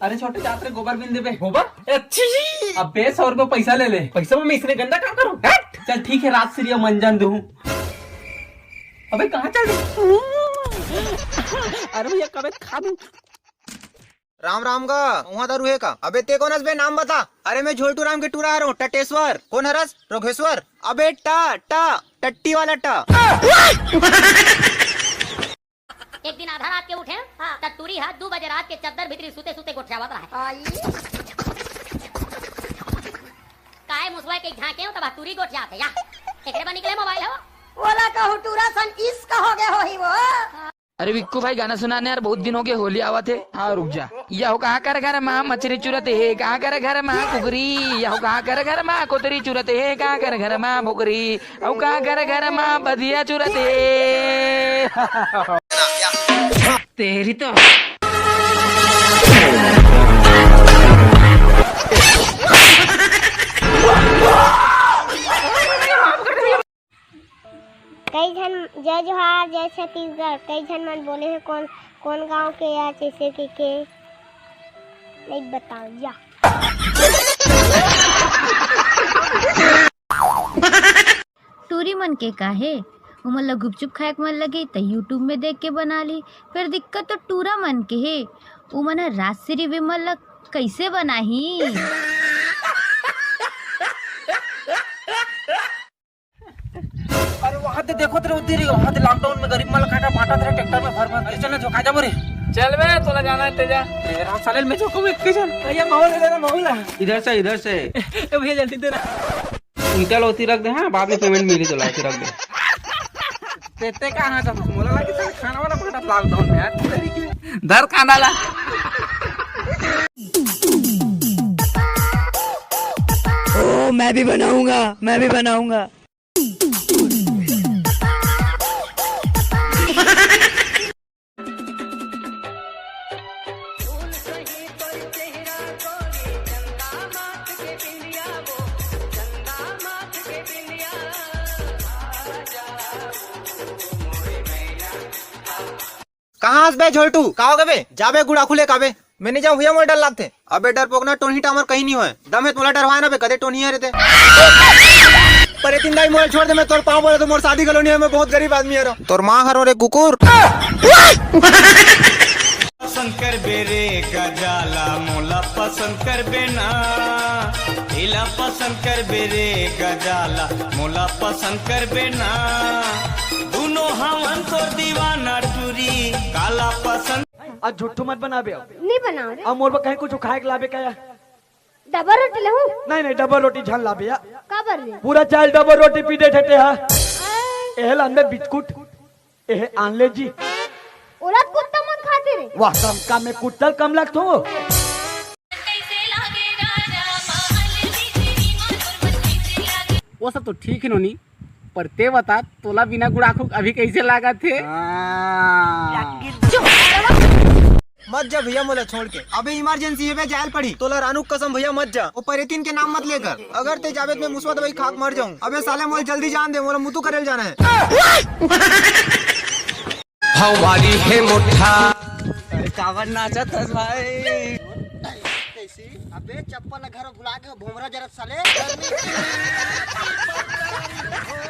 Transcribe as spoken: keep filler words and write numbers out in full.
अरे छोटे, जात रे गोबर बिन देबे। गोबर? ए, छी! अबे, सौ रुपये पैसा ले ले। पैसा में मैं इसने गंदा काम करूँ? हट! चल ठीक है, रात श्री मंजन दूँ। अबे कहाँ चल रही? अरे भैया, कबे खा दूँ। राम राम गा, उहाँ दारू हे का? अबे ते कोन हस बे, नाम बता। अरे मैं झोलटू राम के टूरा हरौं, टटेश्वर। कोन हरस? रोघेश्वर। अबे टा, टा, टट्टी वाला टा। एक दिन आधा रात के उठे, हाँ। त टूरी हा दू बजे रात के चद्दर भीतरी सुते सुते गोठियावत रहे। आई। काय मुसवा के झांके हो तब टूरी गोठियात हे या। एकरे बा निकले मोबाइल हो। ओला कहूँ टूरा सन इश्क हो गए होही वो। अरे विक्कू भाई, गाना सुनाने यार, बहुत दिन हो गए, होली आवत हे। हाँ, रुक जा। यहो कहाँ कर घर मा मछरी चुरत हे, कहाँ कर घर मा कुकरी, यहो कहाँ कर घर मा कोतरी चुरत हे, कहाँ कर घर मा भोकरी, अउ कहाँ कर घर मा बधिया चुरत हे। तेरी तो। कई झन, जय जोहार, जय छत्तीसगढ़, कई झन मन बोले हे, कोन, कोन गांव के या, जैसे कि के, नहीं बताओ या। टूरी मन के का हे, उमन ल गुपचुप खाए के मन लगे त YouTube में देख के बना ली। फिर दिक्कत तो टूरा मन के हे, उमन ह राजश्री विमल ल कैसे बनाही? अरे वहाँ ते देखो तेरे उधर ही, वहाँ ते lockdown में गरीब मन ल काटा बांटा तेरे ट्रैक्टर में भर भर। अरे चल ना, झोंका जा बोरे। चल बे, तोला जाना है तेजा। ए, राम साले, मैं झोंकूं एक के चल। भैया, माहौल है ना, माहौल है। इधर से, इधर से। ए भैया, जल्दी दे ना। ईटा ला ओती रख दे, हाँ, बाद में payment मिली तोला, ओती रख दे। तेते कहाँ था? मोला लगे था खाना वाला बांटा lockdown में यार, तेरी की। धर खाना ला। ओ, मैं भी बनाऊंगा, मैं भी बनाऊंगा। कहाँ हस बे झोलटू? का हो गे बे? जाबे गुड़ाखू ले काबे। मैं नहीं जाऊँ भैया, मोला डर लागथे। अबे डरपोकना, टोनही टामर कहीं नहीं होय। दम हे तोला डरवाए ना बे, कदे टोनही हे रे ते। परेतिन दाई, मोला छोड़ दे, मैं तोर पाँव पड़त हों, मोर शादी घलो नहीं होय, मैं बहुत गरीब आदमी हरौं। तोर माँ हरौं रे कुकुर। पसंद करबे रे गजाला, मोला पसंद करबे ना। एला पसंद करबे रे गजाला, मोला पसंद करबे ना। दुनो हवन तोर दीवाना टूरी, काला पसंद। आज झूठो मत बनाबे अब। नहीं बनाओ रे। अब मोर बर कहीं कुछ खाए के लाबे का या? डबल रोटी लेहूं? नहीं, नहीं, डबल रोटी झन लाबे या। काबर रे? पूरा चाल डबल रोटी पी दे ठेठे हा। आय। एहे ला अंदर बिस्कुट, एहे आनले जी। ओला कुत्ता मन खाथे रे। वाह, कम, कम में कुत्ता कम लगथो। वो सब तो ठीक हे नोनी, पर ते बता, तोला बिना गुड़ाखू अभी कैसे लागत हे? हाँ। मत जा भैया मोला छोड़ के, अबे emergency हे बे, जायल पड़ी। तोला रानू कसम भैया मत जा, वो परेतिन के नाम मत लेकर, अगर ते जाबे त मैं मुसवा दवाई खाक मर जाऊं। अबे साले मोला जल्दी जान दे, मोला मुतु करे ल जाना हे। हमारी है मुट्ठा। अरे काबर नाचत हस भाई? अबे चप्पल घर भुला के भोमरा जरत साले।